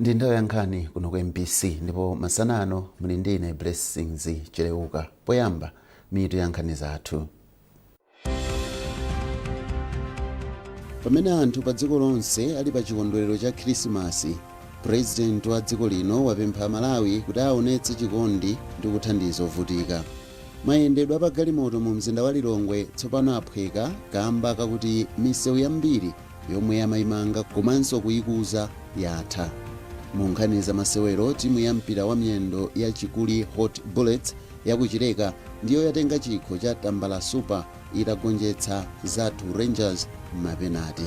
Ndi nthawi ya nkhani kuno ku MBC ndipo masana ano muli ndi ine Blessings Chileuka. Poyamba, mitu ya nkhani zathu. Pamene anthu pa dziko lonse ali pa chikondwerero cha Khirisimasi, Purezidenti wa dziko lino wapempha Amalawi kuti aonetse chikondi ndi kuthandiza ovutika. Mayendedwe a pa galimoto mu mzinda wa Lilongwe tsopano aphweka kamba kakuti misewu yambiri yomwe amayimanga komanso kuyikuza yatha. Mu nkhani za masewero, timu ya mpira wa miyendo ya Chikuli Hot Bullets ya ku Chileka ndiyo yatenga chikho cha Tambala Super itagonjetsa Zathu Rangers m'mapenate.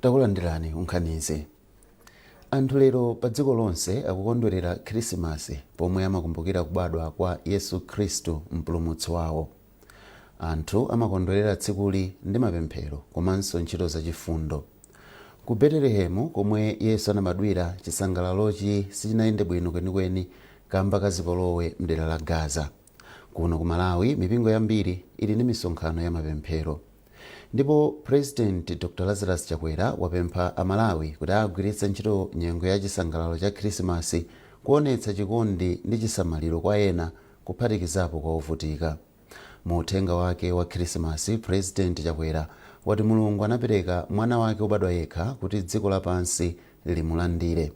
Takulandirani kunkhanizi. Anthu lero pa dziko lonse akukondwerera Khirisimasi pomwe amakumbukira kubadwa kwa Yesu Khristu mpulumutsi wawo. Anthu amakondwerera tsikuli ndi mapemphero komanso ntchito zachifundo. Ku Betelehemu komwe Yesu anabadwira, chisangalalochi sichinayende bwino kwenikweni kamba ka zipolowe mdera la Gaza. Kuno ku Malawi mipingo yambiri ili ndi misonkhano ya mapemphero. Ndipo President Dr Lazarus Chakwera wapempha a Malawi kuti agwiritse ntchito nyengo ya chisangalalo cha Khirisimasi kuonetsa chikondi ndi chisamaliro kwa ena kuphatikizapo kwa ovutika. Mu uthenga wake wa Khirisimasi, President Chakwera wati Mulungu anapereka mwana wake obadwa yekha kuti dziko lapansi limulandire.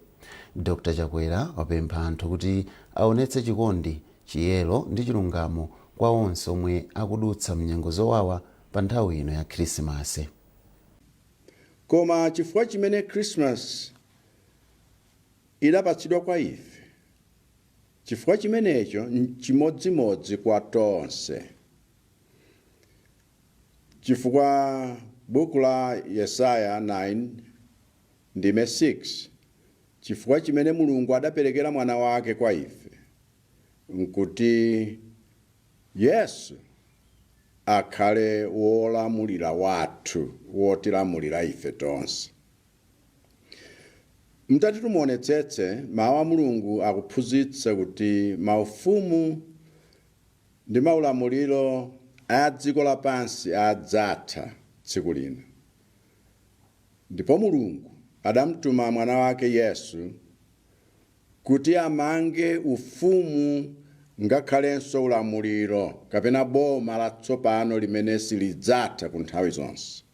Dr Chakwera wapempha anthu kuti aonetse chikondi, chiyero ndi chilungamo kwa onse omwe akudutsa mnyengo zowawa pa nthawi ino ya Khirisimasi. Koma chifukwa chimene Christmas idapatsidwa kwa ife, chifukwa chimenecho nchimodzimodzi kwa tonse. Chifukwa buku la Yesaya 9 ndime 6, chifukwa chimene Mulungu adaperekera mwana wake kwa ife nkuti Yesu akhale wolamulira wathu, wotilamulira ife tonse. Mtati tumuonetsetse, mawu a Mulungu akuphunzitsa kuti maufumu ndi maulamuliro a dziko lapansi adzatha tsiku lina. Ndipo Mulungu adamtuma mwana wake Yesu kuti amange ufumu ngakhalenso ulamuliro kapena boma latsopano limene silidzatha ku nthawi zonse.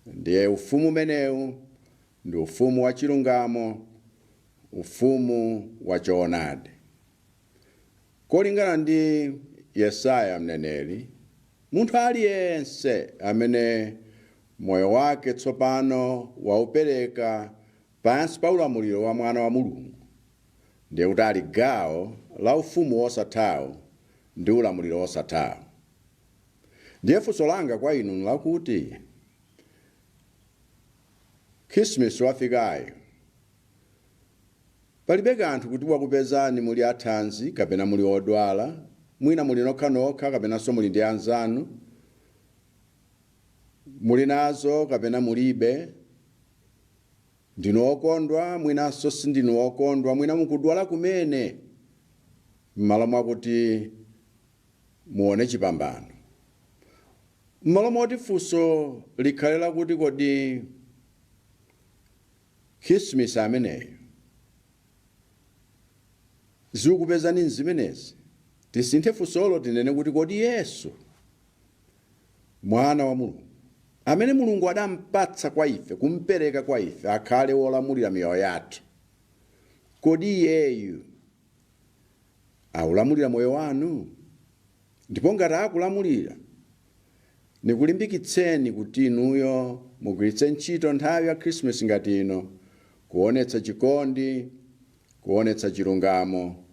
Ndiye ufumu umenewu ndi ufumu wa chilungamo, ufumu wa choonadi. Kolingana ndi Yesaya mneneri, munthu aliyense amene moyo wake tsopano waupereka pansi pa ulamuliro wa Mwana wa Mulungu, ndiye kuti ali gawo la ufumu wosathawu ndi ulamuliro wosathawu. Ndiye funso langa kwa inu nlakuti, Khrisimasi wafikayu, palibe kanthu kuti wakupezani muli athanzi kapena muli odwala, mwina muli nokhanokha kapenanso muli ndi anzanu, muli nazo kapena mulibe, ndinu okondwa mwinanso sindinu okondwa, mwina mukudwala kumene, m'malo mwakuti muone chipambano. M'malo moti funso likhale lakuti kodi Khrisimasi ameneyo zikukupezani nzimenezi, tisinthe funsolo tinene kuti kodi Yesu Mwana wa Mulungu amene Mulungu adampatsa kwa ife, kumpereka kwa ife akhale wolamulira miyoyo yathu, kodi iyeyu aulamulira moyo wanu? Ndipo ngati akulamulira, nikulimbikitseni kuti inuyo mugwiritse ntchito nthawi ya Khrisimasi ngati ino kuonetsa chikondi, kuonetsa chilungamo,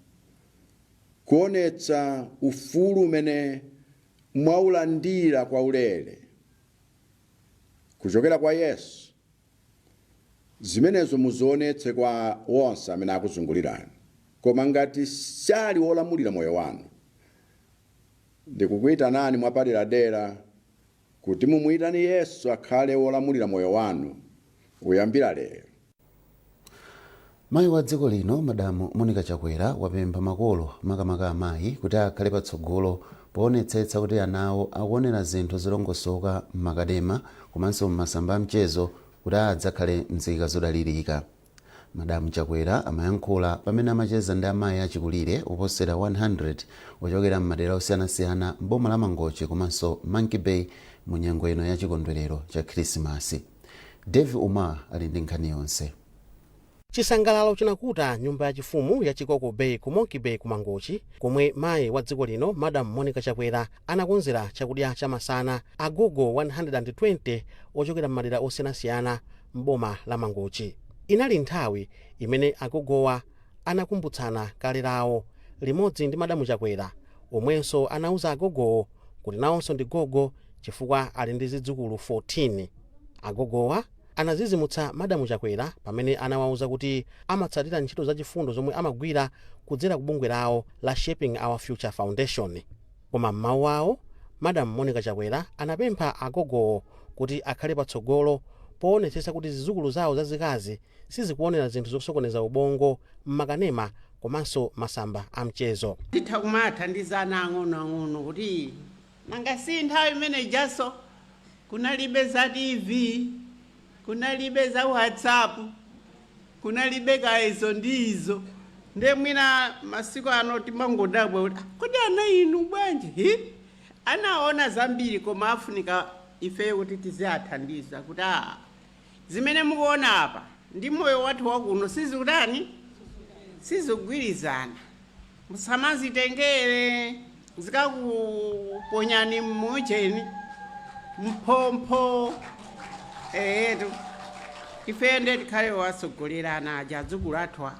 kuonetsa ufulu umene mwaulandira kwa ulere kuchokera kwa Yesu. Zimenezo muzionetse kwa onse amene akuzungulirani. Koma ngati sali wolamulira moyo wanu, ndikukuitanani mwapaderadera kuti mumuitane Yesu akhale wolamulira moyo wanu kuyambira lero. Mayi wa dziko lino, Madamu Monica Chakwera, wapempha makolo, makamaka amayi, kuti akhale patsogolo poonetsetsa kuti ana awo akuonera zinthu zolongosoka m'makadema komanso m'masamba amchezo kuti adzakhale mzika zodalirika. Madamu Chakwera amayankhula pamene amacheza ndi amayi achikulire oposera 100 ochokera m'madera osiyanasiyana m'boma la Mangochi komanso Monkey Bay mu nyengo ino ya chikondwerero cha Khrisimasi. Dave Umar ali ndi nkhani yonse. Chisangalalo chinakuta nyumba yachifumu ya Chikoko Bay ku Monkey Bay ku Mangochi, komwe mayi wa dziko lino, Madam Monica Chakwera, anakonzera chakudya chamasana agogo 120 ochokera m'madera osiyanasiyana m'boma la Mangochi. Inali nthawi imene agogowa anakumbutsana kale lawo limodzi ndi Madamu Chakwera, omwenso anauza agogowo kuti nawonso ndi gogo chifukwa ali ndi zidzukulu 14. Agogowa anazizimutsa Madamu Chakwera pamene anawauza kuti amatsatira ntchito zachifundo zomwe amagwira kudzera ku bungwe lawo la Shaping Our Future Foundation. Koma m'mawu awo, Madamu Monica Chakwera anapempha agogowo kuti akhale patsogolo poonetsetsa kuti zidzukulu zawo zazikazi sizikuonera zinthu zosokoneza ubongo m'makanema komanso masamba amchezo. Titha kumathandizana ang'onoang'ono kuti nanga si nthawi imene ijaso kunalibe za TV, kunalibe za WhatsApp, kunalibe kaizo ndi izo. Nde mwina masiku ano timangodabwa kuti, "Ah, kodi ana inu bwanji hi?" Anaona zambiri, koma afunika ifeyo kuti tiziyathandiza kuti zimene mukuona apa ndi moyo wathu wakuno sizikutani, sizikugwirizana. Musamazitengere, zikakuponyani mmucheni mphompho. Eyetu, ifeyo nde tikhale watsogolera ana aja, adzukulu athu,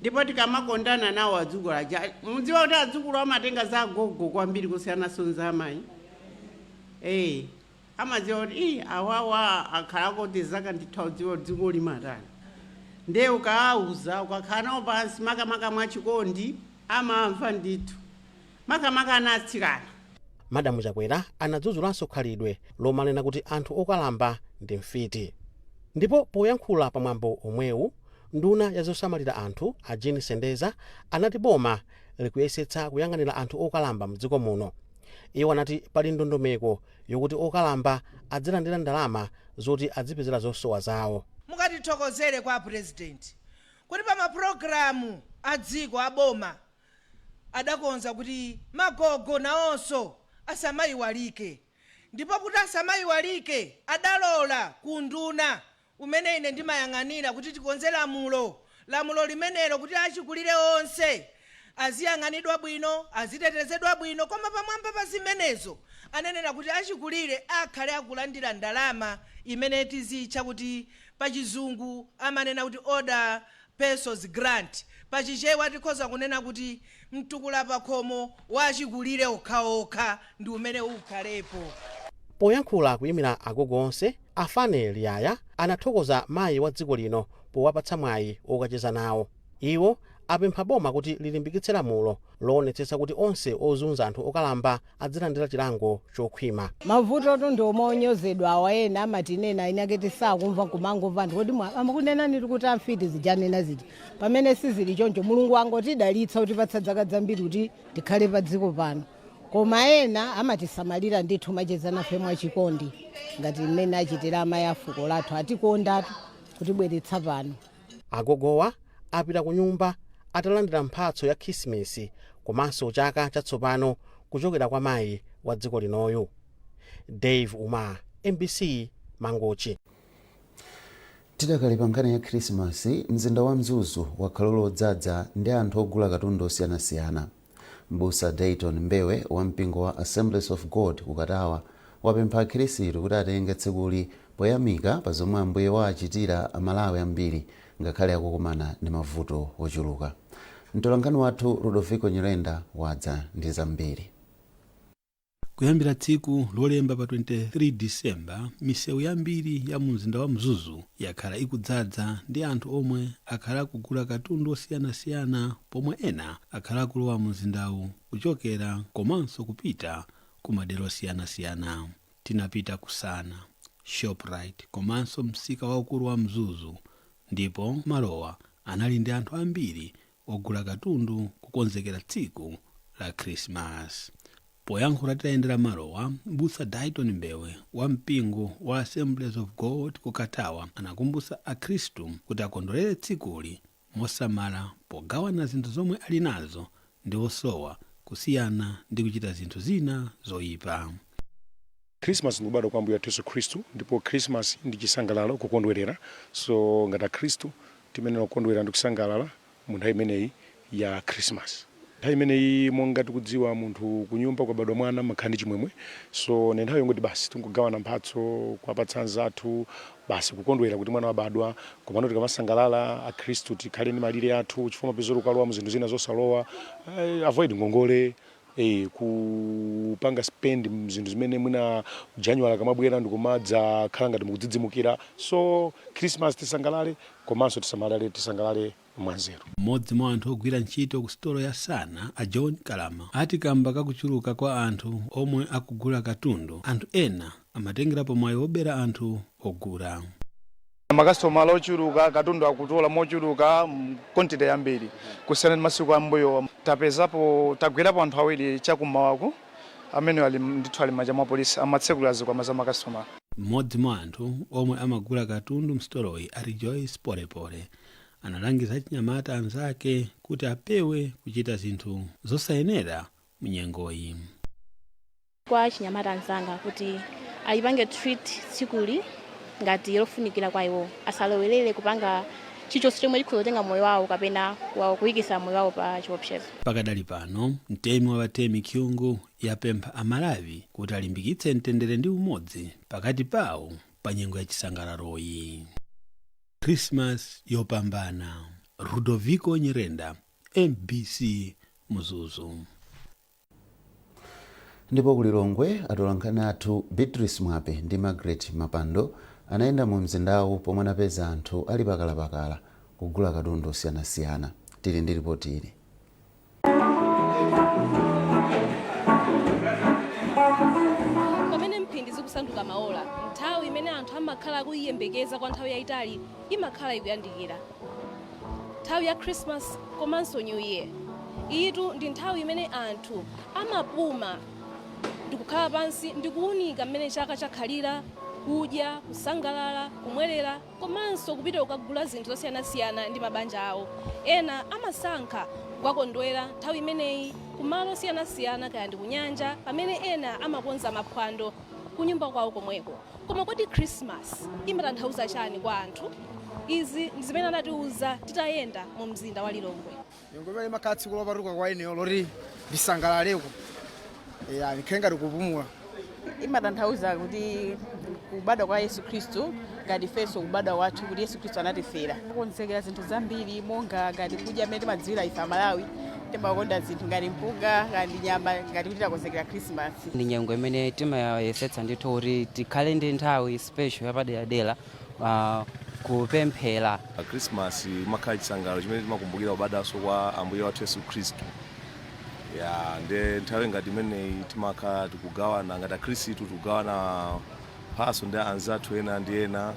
ndipo tikamakondana nawo adzukulu aja. Mudziwa kuti adzukulu amatenga za agogo kwambiri kusiyanaso za amayi. Amadziwa kuti ii, awawa akhalako kuti zaka ndithu, dziwa dziko limatani. Nde ukawauza, ukakhala nawo pansi, makamaka mwachikondi, amamva ndithu, makamaka ana atsikana. Madamu Chakwera anadzudzulanso khalidwe lomanena kuti anthu okalamba ndi mfiti. Ndipo poyankhula pamwambo omwewu, nduna ya zosamalira anthu, a Jean Sendeza, anati boma likuyesetsa kuyang'anira anthu okalamba mdziko muno. Iwo anati pali ndondomeko yokuti okalamba adzilandira ndalama zoti adzipezera zosowa zawo. Mukatithokozere kwa Purezidenti kuti pa mapulogalamu a dziko a boma adakonza kuti magogo nawonso asamayiwalike, ndipo kuti asamayiwalike adalola ku nduna umene ine ndimayang'anira kuti tikonze lamulo, lamulo limenelo kuti achikulire onse aziyang'anidwa bwino, azitetezedwa bwino. Koma pamwamba pa zimenezo anenera kuti achikulire akhale akulandira ndalama imene tizitcha kuti pachizungu amanena kuti Older Persons Grant, pachichewa tikhoza kunena kuti mtukula pakhomo wa achikulire okhaokha ndi umene ukhalepo. Poyankhula kuyimira agogo onse, Afane Liyaya anathokoza mayi wa dziko lino powapatsa mwayi okacheza nawo. Iwo apempha boma kuti lilimbikitse lamulo loonetsetsa kuti onse ozunza anthu okalamba adzilandira chilango chokhwima. Mavuto ndi omwe onyozedwa awa. Ena amatinena ine aketi sakumva, kumangomva anthu kuti amakunenani kuti amfiti zijanena zija, pamene sizili choncho. Mulungu angotidalitsa kutipatsa zaka zambiri kuti tikhale pa dziko pano, koma ena amatisamalira ndithu, macheza nafe mwachikondi ngati mmene achitira amayi a fuko lathu, atikondatu kutibweretsa pano. Agogowa apita ku nyumba atalandira mphatso ya Khisimitsi komanso chaka chatsopano kuchokera kwa mayi wa dziko linoyu. Dave Umar, MBC, Mangochi. Tidakali pa nkhani ya Khrisimasi, mzinda wa Mzuzu wakhala wodzaza ndi anthu ogula katundu osiyanasiyana. Mbusa Dayton Mbewe wa mpingo wa Assemblies of God ku Katawa wapempha akhirisitu kuti atenge tsikuli poyamika pa zomwe Ambuye waachitira Amalawi ambiri, ngakhale akukumana ndi mavuto ochuluka. Mtolankhani wathu Rudolfico Nyirenda wadza ndi zambiri. Kuyambira tsiku Lolemba pa 23 Disemba, misewu yambiri ya mu mzinda wa Mzuzu yakhala ikudzaza ndi anthu omwe akhala akugula katundu osiyanasiyana, pomwe ena akhala akulowa mu mzindawu kuchokera komanso kupita ku madera osiyanasiyana. Tinapita ku Sana, Shoprite komanso msika waukulu wa Mzuzu, ndipo malowa anali ndi anthu ambiri ogula katundu kukonzekera tsiku la Khrisimasi. Poyankhula titayendera malowa, Mbusa Dayton Mbewe wa mpingo wa Assemblies of God ku Katawa anakumbutsa Akhristu kuti akondwerere tsikuli mosamala pogawana zinthu zomwe ali nazo ndi osowa, kusiyana ndi kuchita zinthu zina zoyipa. Christmas ndi kubadwa kwa Ambuye athu Yesu Khristu, ndipo Christmas ndi chisangalalo, kukondwerera. So ngati Akhristu timenera kukondwera ndi kusangalala mu nthawi imeneyi ya Christmas. Nthawi imeneyi, monga tikudziwa, munthu kunyumba kwabadwa mwana, makhala ndi chimwemwe. So ni nthawi yongoti basi tingogawana mphatso, kuwapatsa anzathu, basi kukondwera kuti mwana wabadwa. Komano tikamasangalala, Akhristu tikhale ndi malire athu, chifukwa mapezero ukalowa mu zinthu zina zosalowa, avoid ngongole, kupanga spend zinthu zimene mwina January akamabwera ndikumadza khala ngati mukudzidzimukira. So Christmas tisangalale, komanso tisamalale, tisangalale mwanzeru. Mmodzi mwa anthu ogwira ntchito ku sitolo ya Sana, a John Kalama, ati kamba kakuchuluka kwa anthu omwe akugula katundu, anthu ena amatengerapo mwayi wobera anthu ogula. Makasitomala ochuluka, katundu akutola mochuluka, quantity yambiri kusiyana ndi masiku ambuyo. Tapezapo, tagwirapo anthu awiri chakummawaku amene ali ndithu ali m'manja mwa polisi, amatsekulira zikwama za makasitomala. Mmodzi mwa anthu omwe amagula katundu msitoloyi, a Rejoice Polepole, analangiza achinyamata anzake kuti apewe kuchita zinthu zosayenera munyengoyi. Kwa achinyamata anzanga kuti ayipange treat tsikuli ngati lofunikira kwa iwo, asalowerere kupanga chilichonse chomwe chikhoza kutenga moyo wawo kapena kuyikisa moyo wawo pa chiopsezo. Pakadali pano, mtemi wa batemi Kyungu yapempha Amalawi kuti alimbikitse mtendere ndi umodzi pakati pawo pa nyengo ya chisangalaloyi. Christmas yopambana. Rudoviko Nyirenda, MBC, Mzuzu. Ndipo kuLilongwe, atolankhani athu Beatrice Mwape ndi Margaret Mapando anayenda mu mzindawu pomwe anapeza anthu ali pakalapakala kugula katundu osiyanasiyana. Tili ndi ripoti ili. Pamene mphindi zikusanduka maola, nthawi imene anthu amakhala akuyiyembekeza kwa nthawi yayitali imakhala ikuyandikira, nthawi ya Christmas komanso New Year. Iyitu ndi nthawi imene anthu amapuma ndikukhala pansi ndikuwunika mmene chaka chakhalira, kudya, kusangalala, kumwerera komanso kupita kukagula zinthu zosiyanasiyana ndi mabanja awo. Ena amasankha kukakondwera nthawi imeneyi kumalo osiyanasiyana, kaya ndi kunyanja, pamene ena amakonza maphwando kunyumba kwawo komweko. Koma kodi Christmas imatanthauza chani kwa anthu? Izi ndi zimene anatiuza titayenda mu mzinda wa Lilongwe. Nyengo imene imakhala tsiku lopatuka kwa ineyo loti ndisangalaleko, ya, ndikhale ngati kupumula. Imatanthauza kuti kubadwa kwa Yesu Khristu, ngati ifenso kubadwa kwathu, kuti Yesu Khristu anatifera. Kukonzekera zinthu zambiri, monga ngati kudya, mmene timadziwira ife Amalawi, timakonda zinthu ngati mpunga, ngati nyama, ngati kuti takonzekera Khrisimasi. Ndi nyengo imene timayesetsa ndithu kuti tikhale ndi nthawi special yapaderadera kupemphera. Christmas imakhala chisangalalo chimene timakumbukira kubadwanso kwa Ambuye wathu Yesu Khristu. Ya, nde nthawi ngati imeneyi timakhala tikugawana ngati Akhristu, tikugawana mphatso ndi anzathu ena ndi ena,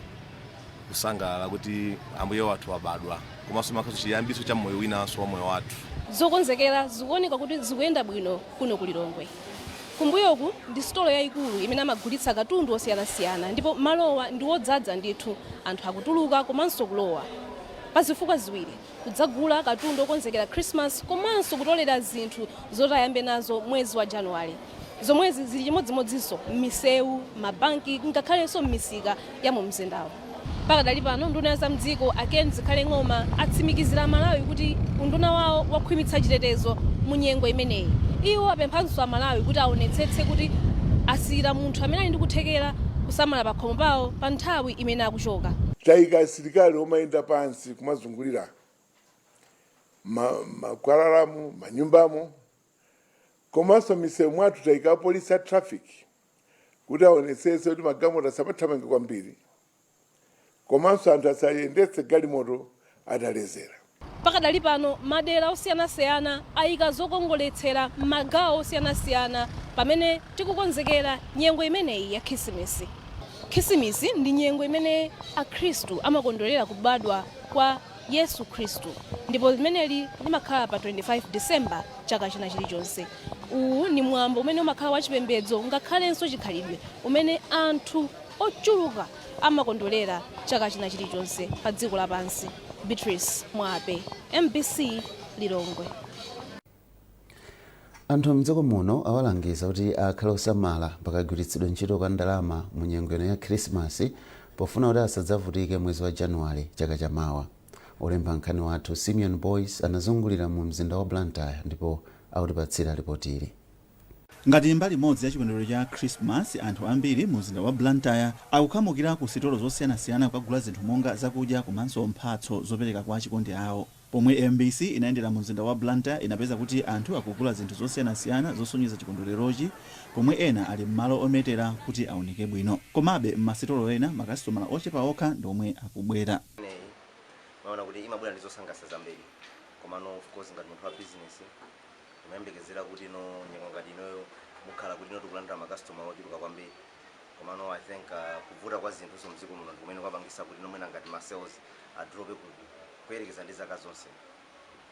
kusangalala kuti Ambuye wathu wabadwa, komanso imakhalanso chiyambiso cha moyo winanso wa moyo wathu. Zokonzekera zikuoneka kuti zikuyenda bwino kuno ku Lilongwe. Kumbuyoku ndi sitolo yayikulu imene amagulitsa katundu osiyanasiyana, ndipo malowa ndi wodzaza ndithu, anthu akutuluka komanso kulowa pa zifukwa ziwiri: kudzagula katundu okonzekera Christmas komanso kutolera zinthu zoti ayambe nazo mwezi wa Januwale. Zomwezi zili chimodzimodzinso m'misewu, mabanki, ngakhalenso m'misika ya mu mzindawo. Pakadali pano, nduna ya zamdziko a Ken Zikhale Ng'oma atsimikizira Amalawi kuti unduna wawo wakhwimitsa chitetezo mu nyengo imeneyi. Iwo apemphanso Amalawi kuti aonetsetse kuti asiyira munthu amene ali ndi kuthekera kusamala pakhomo pawo pa nthawi imene akuchoka. Tayika asilikali omayenda pansi kumazungulira makwalalamu, manyumbamo, komanso misewu mwathu tayika apolisi a traffic kuti aonetsetse kuti magalimoto asamathamange kwambiri, komanso anthu asayendetse galimoto atalezera. Pakadali pano, madera osiyanasiyana ayika zokongoletsera m'magawo osiyanasiyana pamene tikukonzekera nyengo imeneyi ya Khisimisi. Khisimisi ndi nyengo imene Akhristu amakondwerera kubadwa kwa Yesu Khristu, ndipo limeneli limakhala pa 25 December chaka china chilichonse. Uwu ni mwambo umene umakhala wachipembedzo ngakhalenso chikhalidwe umene anthu ochuluka amakondwerera chaka china chilichonse pa dziko lapansi. Beatrice Mwape, MBC, Lilongwe. Anthu mdziko muno awalangiza kuti akhale osamala pakagwiritsidwe ntchito ka ndalama mu nyengo ino ya Khrisimasi, pofuna kuti asadzavutike mwezi wa Januwale chaka chamawa. Olemba nkhani wathu Simeon Boyce anazungulira mu mzinda wa Blantyre ndipo akutipatsira ripoti ili. Ngati mbali imodzi ya chikondwerero cha Christmas, anthu ambiri mu mzinda wa Blantyre akukhamukira ku sitolo zosiyanasiyana kukagula zinthu monga zakudya komanso mphatso zopereka kwa achikondi awo. Pomwe MBC inayendera mu mzinda wa Blantyre, inapeza kuti anthu akugula zinthu zosiyanasiyana zosonyeza chikondwererochi, pomwe ena ali m'malo ometera kuti aoneke bwino. Komabe m'masitolo ena makasitomala ochepa okha ndi omwe akubwera. Maona kuti imabwera ndi zosangalatsa zambiri, komano of course ngati munthu wa business timayembekezera kuti ino nyengo ngati inoyo mukhala kuti ino tikulandira makastoma ochuluka kwambiri. Komano I think kuvuta kwa zinthu mdziko muno ndikumene kwapangisa kuti nomwena ngati ma sales adrope kuyerekeza ndi zaka zonse.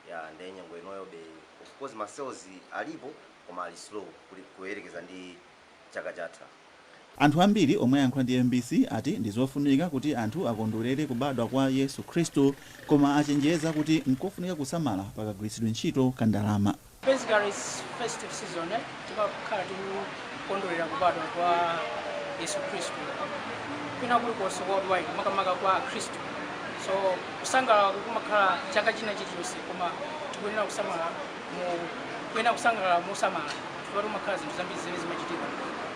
Ya, ndiye nyengo inoyo be of course ma sales alipo, koma ali slow kuyerekeza ndi chaka chatha. Anthu ambiri omwe ayankhula ndi MBC ati ndi zofunika kuti anthu akondwerere kubadwa kwa Yesu Khristu, koma achenjeza kuti nkofunika kusamala pakagwiritsidwe ntchito ka ndalama. Basically it's festive season, eh? Timakhala tikukondwerera kubadwa kwa Yesu Khristu kwina kulikonse worldwide, makamaka kwa Khristu. So kusangalala kumakhala chaka china chilichonse, koma tikuyenera kusamala mu kuyenera kusangalala mosamala, chifukwa kumakhala zinthu zambiri zimene zimachitika.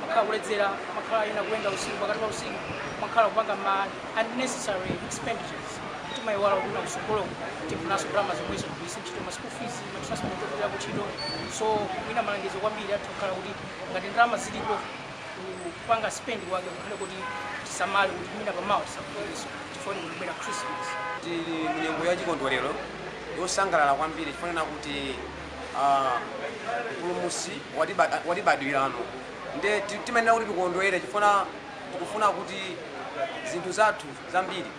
Makhala kuledzera, makhala ena kuyenda usiku, pakati pa usiku, makhala kupanga ma unnecessary expenditures. Timayiwala kuti kusogolo tifunanso ndalama zomwezo tigwiritse ntchito ma school fees, ma transport opitira kuntchito. So mwina malangizo kwambiri atha kukhala kuti ngati ndalama zilipo, kupanga spend kwake kukhale kuti tisamale kuti mwina pamawa tisavutikenso, chifukwa tikubwera Christmas. Tili munyengo ya chikondwerero yosangalala kwambiri, chifukwa kuti Mpulumutsi watibadwirano, nde timayenera kuti tikondwere, chifukwa tikufuna kuti zinthu zathu zambiri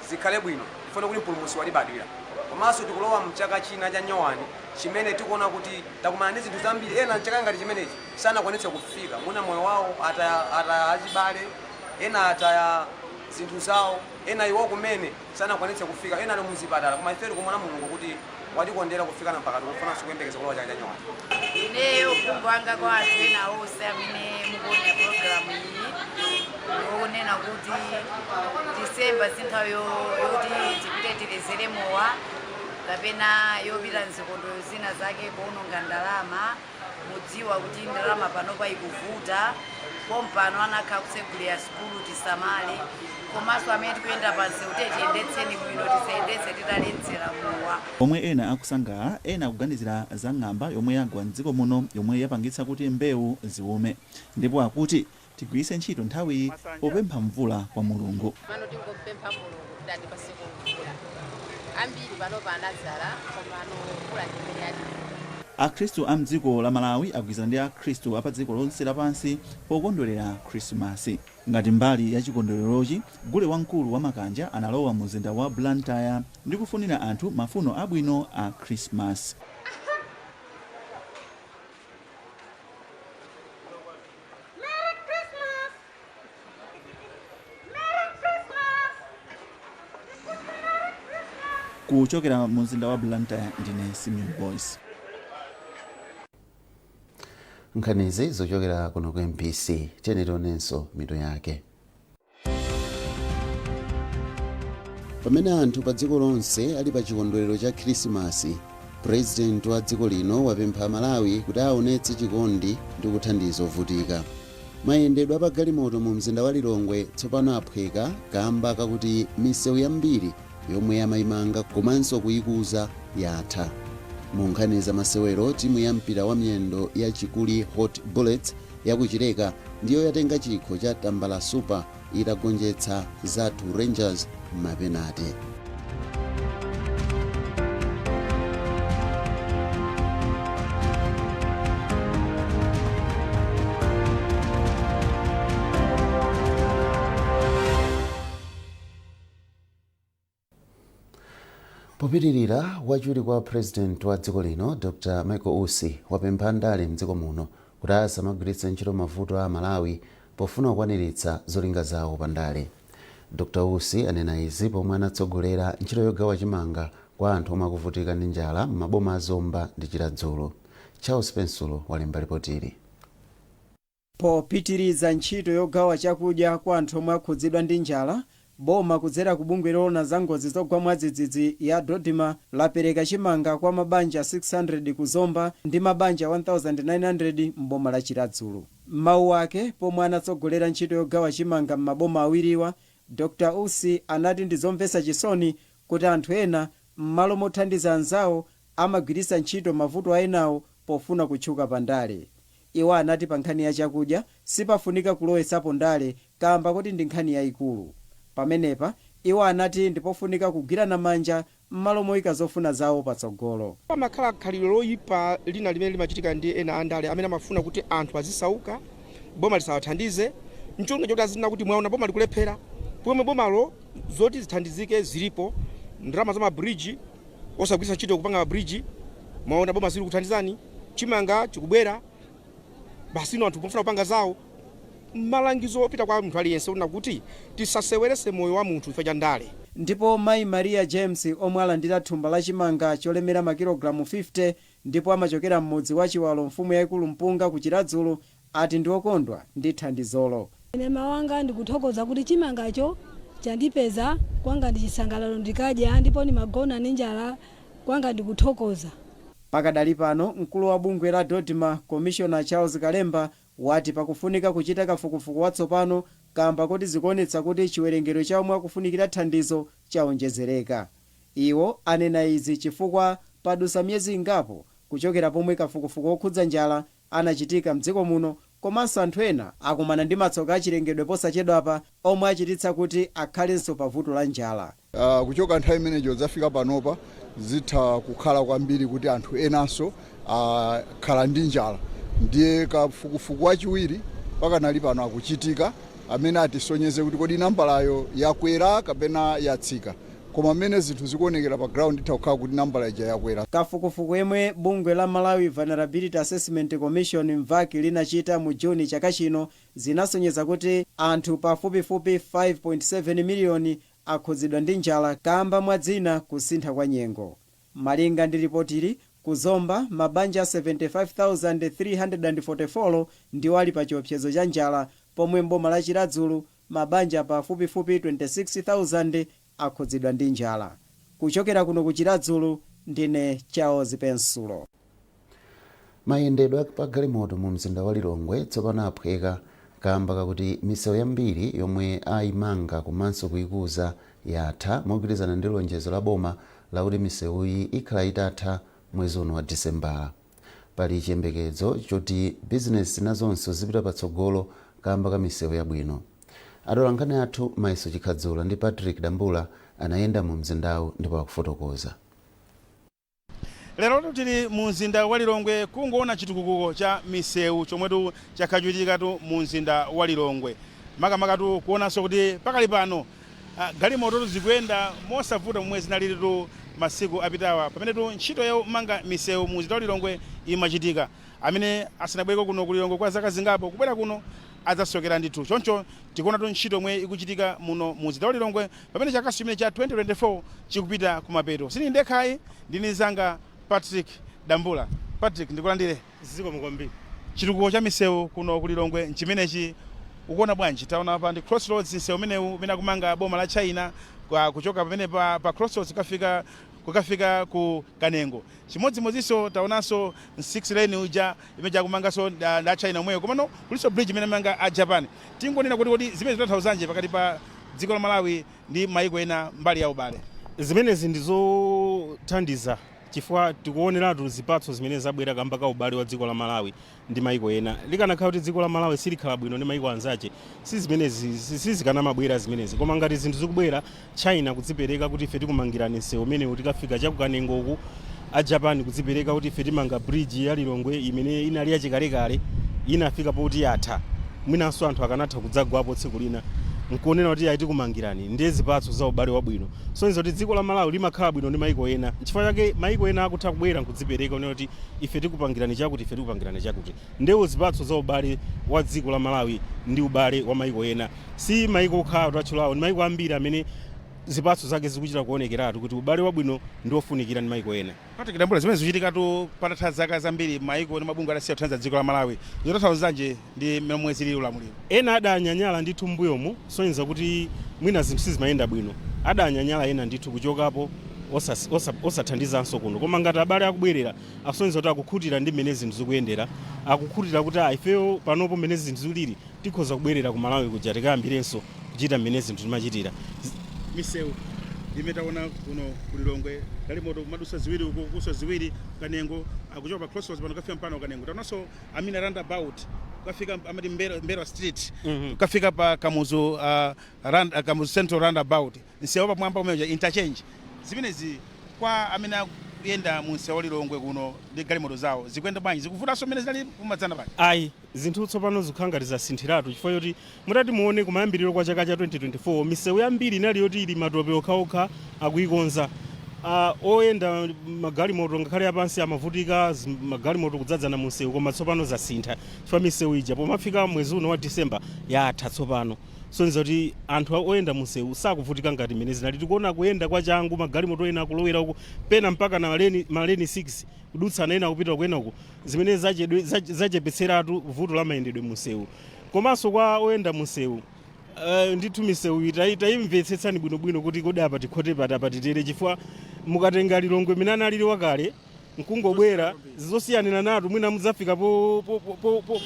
zikhale bwino, chifukwa kuti Mpulumutsi watibadwira. Komanso tikulowa mchaka china cha nyowani chimene tikuona kuti takumana ndi zinthu zambiri. Ena mchaka ngati chimenechi sanakwanitse kufika muna moyo wawo, ataya ataya achibale, ena ataya zinthu zawo, ena iwo kumene sanakwanitse kufika, ena ali muzipatala. Koma ife tikumona Mulungu kuti watikondera kufikana mpaka tikufunanso kuyembekeza kulowa chaka cha nyowani. Ineyo uphungu wanga kwa anthu ena onse amene mukuonera programu iyi ndikunena kuti Disemba si nthawi yoti tipite tilezere mowa kapena yopita mzikondwerero zina zake kuononga ndalama. Mudziwa kuti ndalama panopa ikuvuta, pompano anakhala kutsegulira sukulu, tisamale. Komanso amene tikuyenda pansewu, tiyendetseni bwino, tisayendetse titaledzera mowa. Pomwe ena akusangalala, ena akuganizira za ng'amba yomwe yagwa mdziko muno yomwe yapangitsa kuti mbewu ziume, ndipo akuti tigwiritse ntchito nthawiyi popempha mvula kwa Mulungu. Pano tingopempha Mulungu kuti atipaseko mvula. Ambiri panopa anadzala, komano mvula ndimene yativuta. Akhristu a mdziko la Malawi agwirizana ndi Akhristu a pa dziko lonse lapansi pokondwerera Khrisimasi. Ngati mbali ya chikondwererochi, gule wamkulu wa Makanja analowa mu mzinda wa Blantyre ndi kufunira anthu mafuno abwino a Khrisimasi. Merry Christmas! Merry Christmas! Kuchokera mu mzinda wa Blantyre, ndine Simeon Boyce. Nkhanizi zochokera kuno ku MBC. Tiyeni tionenso mitu yake. Pamene anthu pa dziko lonse ali pa chikondwerero cha Khrisimasi, Purezidenti wa dziko lino wapempha Malawi kuti aonetse chikondi ndi kuthandiza ovutika. Mayendedwe apagalimoto mu mzinda wa Lilongwe tsopano aphweka kamba kakuti misewu yambiri yomwe amayimanga komanso kuyikuza yatha. Mu nkhani za masewero, timu ya mpira wa miyendo ya Chikuli Hot Bullets yakuchileka ndiyo yatenga chikho cha Tambala Super itagonjetsa Zathu Rangers mapenate. Popitirira, wachiwiri kwa President wa dziko lino Dr Michael Usi wapempha andale mdziko muno kuti asamagwiritse ntchito mavuto a Malawi pofuna kukwaniritsa zolinga zawo pandale. Dr Usi anena izi pomwe anatsogolera ntchito yogawa chimanga kwa anthu omwe akuvutika ndi njala m'maboma a Zomba ndi Chiradzulu. Charles Pensulo walemba ripotili. Popitiriza ntchito yogawa chakudya kwa anthu omwe akhudzidwa ndi njala, boma kudzera ku bungwe loona za ngozi zogwa mwadzidzidzi ya DoDMA lapereka chimanga kwa mabanja 600 ku Zomba ndi mabanja 1900 m'boma la Chiradzulu. M'mawu ake pomwe anatsogolera ntchito yogawa chimanga m'maboma awiriwa, Dr Usi anati ndi zomvetsa chisoni kuti anthu ena m'malo mothandiza anzawo amagwiritsa ntchito mavuto a enawo pofuna kutchuka pandale. Iwo anati pa nkhani ya chakudya sipafunika kulowetsapo ndale kamba kuti ndi nkhani yayikulu. Pamenepa iwo anati ndipofunika kugwirana manja m'malo moyika zofuna zawo patsogolo. Pamakhala khalidwe loyipa lina limene limachitika ndi ena andale amene amafuna kuti anthu azisauka, boma lisawathandize, ncholinga choti azinena kuti mwaona boma likulephera, pomwe bomalo zoti zithandizike zilipo, ndalama za mabridge osagwiritsa ntchito kupanga mabridge, mwaona boma sili kuthandizani, chimanga chikubwera, basi ino anthu pofuna kupanga zawo. Malangizo opita kwa munthu aliyense unena kuti tisasewerese moyo wa munthu chifukwa cha ndale. Ndipo mayi Maria James omwe alandira thumba la chimanga cholemera makilogalamu 50 ndipo amachokera m'mudzi wa Chiwalo mfumu yaikulu Mpunga ku Chiradzulu ati ndi okondwa ndi thandizolo. Ine mawanga ndikuthokoza kuti chimangacho chandipeza, kwanga ndi chisangalalo ndikadya ndipo ndimagona ndi njala, kwanga ndikuthokoza. Pakadali pano mkulu wa bungwe la DoDMA Commissioner Charles Kalemba wati pakufunika kuchita kafukufuku watsopano kamba kuti zikuonetsa kuti chiwerengero cha omwe akufunikira thandizo chaonjezereka. Iwo anena izi chifukwa padusa miyezi ingapo kuchokera pomwe kafukufuku okhudza njala anachitika mdziko muno, komanso anthu ena akumana ndi matsoka achilengedwe posachedwapa omwe achititsa kuti akhalenso pa vuto la njala. Kuchoka nthawi imeneyo zafika panopa zitha kukhala kwambiri kuti anthu enanso akhala ndi njala, ndiye kafukufuku wachiwiri pakanali pano akuchitika amene atisonyeze kuti kodi nambalayo yakwera kapena yatsika, koma mmene zinthu zikuonekera pa ground itha kukhala kuti nambala ija yakwera. Kafukufuku yemwe bungwe la Malawi Vulnerability Assessment Commission MVAC linachita mu Juni chaka chino zinasonyeza kuti anthu pafupifupi 5.7 miliyoni akhudzidwa ndi njala kamba mwa dzina kusintha kwa nyengo. Malinga ndi ripotili, ku Zomba mabanja 75,344 ndiwo ali pa chiopsezo cha njala, pomwe mboma la Chiradzulu mabanja pafupifupi 26,000 akhudzidwa ndi njala. Kuchokera kuno ku Chiradzulu ndine Charles Pensulo. Mayendedwe pa galimoto mu mzinda wa Lilongwe tsopano aphweka kamba kakuti misewu yambiri yomwe ayimanga komanso kuyikuza yatha, mogwirizana ndi lonjezo la boma lakuti misewuyi ikhala itatha mwezi uno wa Disembala. Pali chiyembekezo choti bizinesi nazonso zipita patsogolo kamba ka misewu yabwino. Atolankhani athu Maiso Chikhadzula ndi Patrick Dambula anayenda mu mzindawu ndipo akufotokoza. Lero tili mu mzinda wa Lilongwe kungoona chitukuko cha misewu chomwetu chakhachitikatu mu mzinda wa Lilongwe, makamakatu kuonanso kuti pakali pano galimoto zikuyenda mosavuta momwe zinaliritu masiku apitawa pamenetu ntchito yomanga misewu mu mzinda wa Lilongwe imachitika. Amene asanabwereko kuno ku Lilongwe kwa zaka zingapo, kubwera kuno adzasokera ndithu. Choncho tikuonatu ntchito yomwe ikuchitika muno mu mzinda wa Lilongwe pamene chaka chimene cha 2024 chikupita kumapeto. Sindili ndekhayi, ndini mzanga Patrick Dambula. Patrick, ndikulandire. Zikomo kwambiri. Chitukuko cha misewu kuno ku Lilongwe nchimenechi, ukuona bwanji? Taona pa ndi Crossroads, msewu umenewu umene akumanga boma la China kuchoka pamene pa Crossroads kukafika ku Kanengo. Chimodzimodzinso taonanso 6 lane uja imene akumanganso nda China omweyo, komano kulinso bridge imene amanga a Japan. Tingonena kuti kodi zimene zitanthauzanji pakati pa dziko la Malawi ndi mayiko ena mbali ya ubale? Zimenezi ndizothandiza chifukwa tikuoneratu zipatso zimene zabwera kamba ka ubale wa dziko la Malawi ndi mayiko ena. Likanakhala kuti dziko la Malawi silikhala bwino ndi mayiko anzache, si zimenezi sizikanamabwera zimenezi. Koma ngati zinthu zikubwera, China kudzipereka kuti ife tikumangirani msewu umenewu tikafika chakukanengo uku, a Japan kudzipereka kuti ife timanga bridge ya Lilongwe imene inali yachikalekale inafika poti yatha, mwinanso anthu akanatha kudzagwapo tsiku lina. Nkuonera kuti ayi, tikumangirani. Ndiye zipatso za ubale wabwino, soneza kuti dziko la Malawi limakhala bwino ndi maiko ena. Nchifukwa chake maiko ena akutha kubwera nkudzipereka, onera kuti ife tikupangirani chakuti, ife tikupangirani chakuti. Ndiwo zipatso za ubale wa dziko la Malawi ndi ubale wa maiko ena. Si maiko okhawo tatchulawo, ndi maiko ambiri amene zipatso zake zikuchita kuonekeratu kuti ubale wabwino ndi ofunikira ndi maiko ena. Patrick Dambula, zimene zikuchitikatu patatha zaka zambiri maiko ndi mabungwe adasiya kuthandiza dziko la Malawi, zotanthauzanji ndi momwe zilili ulamuliro? Ena adanyanyala ndithu m'mbuyomu, sonyeza kuti mwina zinthu sizimayenda bwino. Adanyanyala ena ndithu kuchokapo, osathandizanso kuno. Koma ngati abale akubwerera, akusonyeza kuti akukhutira ndi mmene zinthu zikuyendera, akukhutira kuti ah, ifeyo panopo mmene zinthu zilili tikhoza kubwerera ku Malawi kuja, tikayambirenso kuchita mmene zinthu timachitira. Misewu imene taona kuno kuLilongwe, galimoto kumadusa ziwiri uku, kuso ziwiri Kanengo, akuchoka pa Crossroads pano kafika mpano Kanengo. Taonanso amina roundabout kafika amati Mbelwa Street, kafika pa Kamuzu, Kamuzu Central roundabout, msewu pamwamba umene interchange. Zimenezi kwa amene akuyenda mu msewu wa Lilongwe kuno ndi galimoto zawo, zikuyenda bwanji? Zikuvutanso mmene zinali kumadzana paja? Ayi, zinthu tsopano zikukhala ngati zasinthiratu, chifukwa choti mutati muone kumayambiriro kwa chaka cha 2024, misewu yambiri inali yoti ili matope okhaokha akuikonza. Oyenda magalimoto ngakhale apansi amavutika, magalimoto kudzadzana munsewu. Koma tsopano zasintha, chifukwa misewu ija pomafika mwezi uno wa Disemba yatha tsopano, soneza kuti anthu oyenda munsewu sakuvutika ngati mmene zinali. Tikuona kuyenda kwa changu, magalimoto ena akulowera uku, pena mpaka na maleni 6 kudutsana, ena kupita kwena uku, zimene zachepetseratu vuto la mayendedwe munsewu. Komanso kwa oyenda munsewu, ndithu misewu tayimvetsetsani bwinobwino kuti kodi apa tikhote pati, apa titere, chifukwa mukatenga Lilongwe mene analili wakale nkungobwera, zosiyanira natu, mwina mudzafika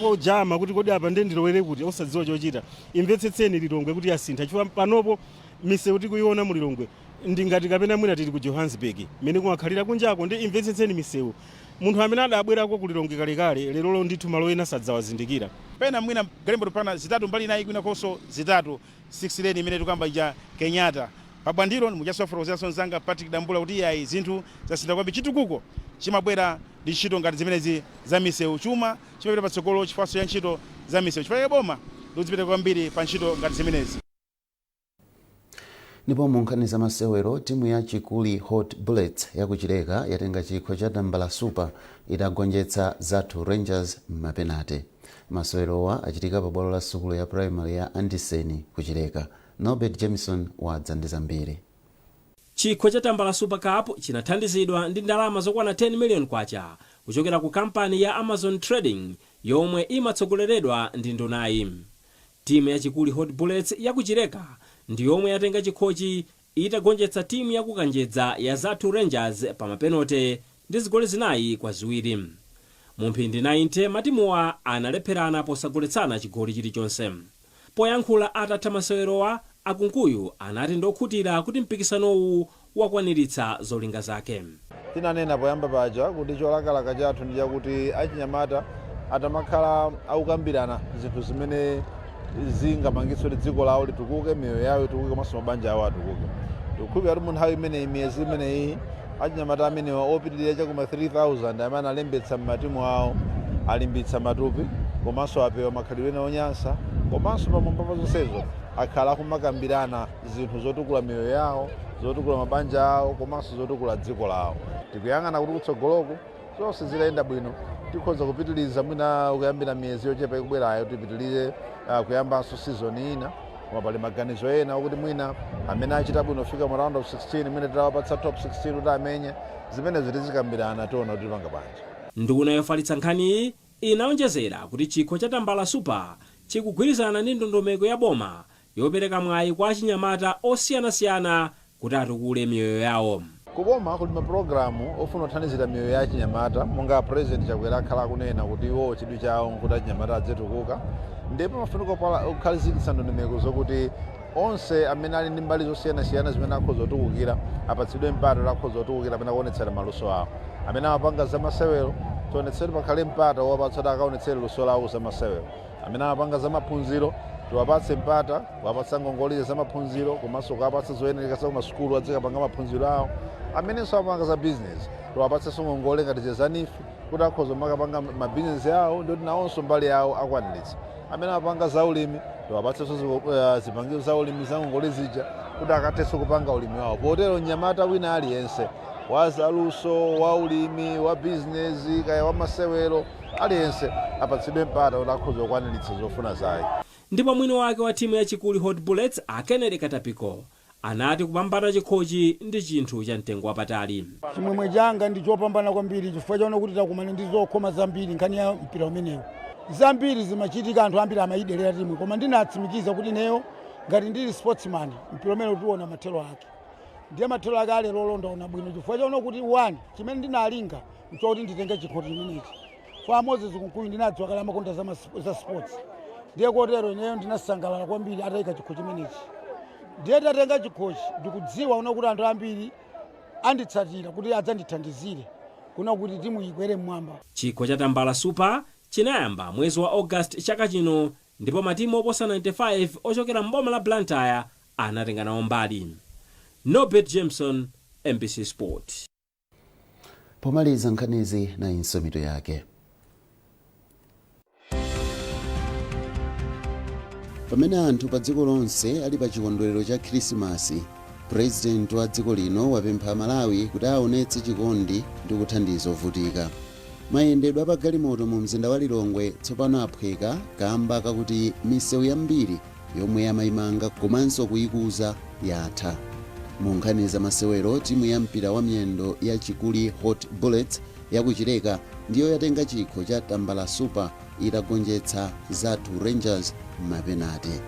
pojama kuti kodi apa ndiye ndilowere kuti, osadziwa chochita. Imvetsetseni Lilongwe kuti yasintha, chifukwa panopo misewu tikuiona mu Lilongwe ndingati kapena mwina tili ku Johannesburg mmene kumakhalira kunjako. Ndi imvetsetseni misewu, munthu amene adabwerako ku Lilongwe kalekale, lerolo ndithu malo ena sadzawazindikira. Pena mwina galimoto pana zitatu mbali inayi, kwinakonso zitatu, 6 lane imene tikuyamba ija Kenyatta pabwandiro. Muchasofotokozeranso mzanga Patrick Dambula kuti iyayi, zinthu zasintha kwambiri. Chitukuko chimabwera ndi ntchito ngati zimenezi za misewu. Chuma chimapita patsogolo chifukwa cha ntchito za misewu. Chifukwa chake boma likudzipereka kwambiri pa ntchito ngati zimenezi. Ndipo mu nkhani za masewero, timu ya Chikuli Hot Bullets yakuchileka yatenga chikho cha Tambala Super itagonjetsa Zathu Rangers m'mapenate. Masewerowa achitika pa bwalo la sukulu ya primary ya Andiseni kuchileka. Norbert Jameson wadza ndi zambiri. Chikho cha Tambala Super Cup chinathandizidwa ndi ndalama zokwana 10 million kwacha kuchokera ku kampani ya Amazon Trading yomwe imatsogoleredwa ndi ndunayi. Timu ya Chikuli Hot Bullets yakuchileka ndi yomwe yatenga chikhochi itagonjetsa timu yakukanjedza ya Zathu Rangers pa mapenote ndi zigoli 4-2. Mu mphindi 90 matimuwa analepherana posagoletsana chigoli chilichonse. Poyankhula atatha masewerowa, Akunkuyu anati ndokhutira kuti mpikisanowu wakwaniritsa zolinga zake. Tinanena poyamba paja kuti cholakalaka chathu ndi chakuti achinyamata atamakhala akukambirana zinthu zimene zingapangitse kuti dziko lawo litukuke, miyoyo yawo itukuke, komanso mabanja awo atukuke. Tikukhulupirira kuti mu nthawi imeneyi, miyezi imeneyi, achinyamata amenewa opitirira chakuma 3000 amene analembetsa m'matimu awo alimbitsa matupi, komanso apewa makhalidwe ena onyansa, komanso pamwamba pa zonsezo akhala akumakambirana zinthu zotukula miyoyo yawo, zotukula mabanja awo, komanso zotukula dziko lawo. Tikuyang'ana kuti kutsogoloku zonse zitayenda bwino, tikhoza kupitiliza mwina kuyambira miyezi yochepa ikubwerayo, tipitilize kuyambanso season ina. Koma pali maganizo ena okuti mwina amene achita bwino kufika mu round of 16, imene titawapatsa top 16 kuti amenye, zimenezo tizikambirana, tiona kuti tipanga bwanji. Nduna yofalitsa nkhaniyi inaonjezera kuti chikho cha Tambala Super chikugwirizana ndi ndondomeko ya boma yopereka mwayi kwa achinyamata osiyanasiyana kuti atukule miyoyo yawo. Kuboma kuli mapulogalamu ofuna kuthandizira miyoyo ya achinyamata, monga President Chakwera akhala akunena kuti iwo chidwi chawo nkuti achinyamata adzitukuka, ndipo pamafunika kukhazikitsa ndondomeko zokuti onse amene ali ndi mbali zosiyanasiyana zimene akhoza kutukukira apatsidwe mpata kuti akhoza kutukukira amene akuonetsera maluso awo. Amene amapanga zamasewero, tionetsere pakhale mpata wowapatsa kuti akaonetsere luso lawo zamasewero. Amene amapanga zamaphunziro, tiwapatse mpata kuwapatsa ngongole zamaphunziro, komanso kuwapatsa zoyenereka za kumasukulu adzikapanga maphunziro awo. Amenenso amapanga za business, tiwapatsenso ngongole ngati za NEEF. Kuti akhoza kumakapanga mabizinesi awo, ndikuti nawonso mbali yawo akwaniritsa. Amene amapanga za ulimi, tiwapatsenso zipangizo za ulimi za ngongole zija kuti akathenso kupanga ulimi wawo. Potero mnyamata wina aliyense wa zaluso, wa ulimi, wa bizinesi, kaya wa masewero, aliyense apatsidwe mpata kuti akhoza kukwaniritsa zofuna zake. Ndipo mwini wake wa timu ya Chikuli Hot Bullets, a Kennedy Katapiko, anati kupambana chikhochi ndi chinthu cha mtengo wapatali. Chimwemwe changa ndi chopambana kwambiri chifukwa chaona kuti takumana ndi zokhoma zambiri. Nkhani ya mpira umenewu, zambiri zimachitika, anthu ambiri amayidelera timu, koma ndinatsimikiza kuti ineyo ngati ndili sportsman, mpira umene tiona mathero ake. Ndiye mathero ake alero ndaona bwino chifukwa chaona kuti one chimene ndinalinga nchokuti nditenge chikho chimenechi. Kwa Moses Kunkuyu, ndinadziwa kale amakonda za sports, ndiye kotero ineyo ndinasangalala kwambiri atayika chikho chimenechi. Ndiye tatenga chikhochi, ndikudziwa una kuti anthu ambiri anditsatira kuti adzandithandizire kuna kuti timu ikwere mmwamba. Chikho cha Tambala Super chinayamba mwezi wa August chaka chino, ndipo matimu oposa 95 ochokera mboma la Blantyre anatenga nawo mbali. Norbert Jameson, MBC Sport. Pomaliza nkhanizi, nayinso mitu yake. Pamene anthu pa dziko lonse ali pa chikondwerero cha Khrisimasi, Purezidenti wa dziko lino wapempha Amalawi kuti aonetse chikondi ndi kuthandiza ovutika. Mayendedwe apagalimoto mu mzinda wa Lilongwe tsopano aphweka kamba kakuti misewu yambiri yomwe amayimanga komanso kuyikuza yatha. Mu nkhani za masewero, timu ya mpira wa miyendo ya Chikuli Hot Bullets yakuchileka ndiyo yatenga chikho cha Tambala Super itagonjetsa Zathu Rangers m'mapenate.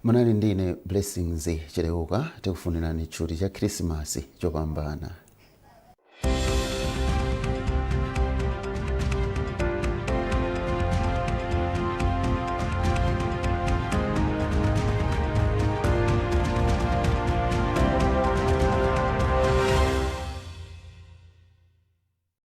Munali ndine Blessings Chileuka. Tikufunirani tchuti cha Khrisimasi chopambana.